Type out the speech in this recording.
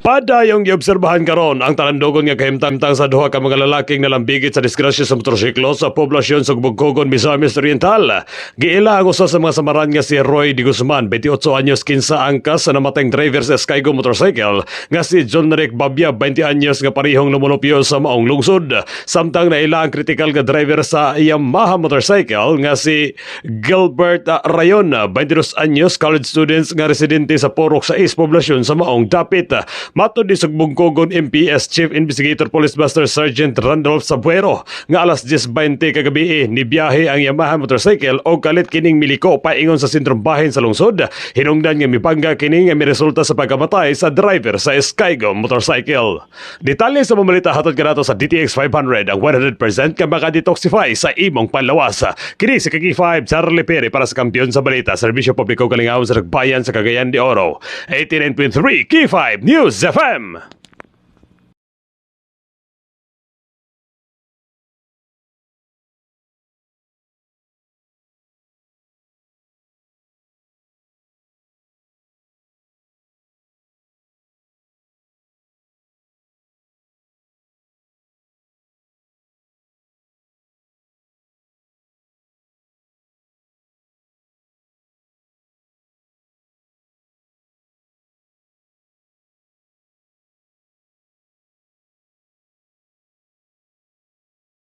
Padayong giobserbahan karon ang talandogon nga kahimtang sa duha ka mga lalaking nalambigit sa disgrasya sa motorsiklo sa poblasyon sa Bugkogon, Misamis Oriental. Giila ang usa sa mga samaran nga si Roy Di Guzman, 28 anyos, kinsa angkas sa namatayng driver sa Skygo motorcycle nga si John Rick Babia, 20 anyos, nga parihong lumulupyo sa maong lungsod. Samtang naila ang kritikal nga driver sa Yamaha motorcycle nga si Gilbert Rayon, 22 anyos, college students nga residente sa Purok 6, poblasyon sa maong dapit. Matod ni Sugbong-Cogon MPS Chief Investigator Police Master Sergeant Randolph Sabuero nga alas 10:20 kagabi ni biyahe ang Yamaha motorcycle o kalit kining miliko paingon sa sentrong bahin sa lungsod. Hinungdan nga mibangga kini nga miresulta sa pagkamatay sa driver sa Skygo motorcycle. Detalye sa mamalita hatod kanato sa DTX 500, ang 100% ka maka-detoxify sa imong panlawas. Kini si KK5 Charlie Perry para sa kampiyon sa balita, serbisyo publiko, kalingawon sa nagbayan sa Cagayan de Oro. 89.3 K5 News FM.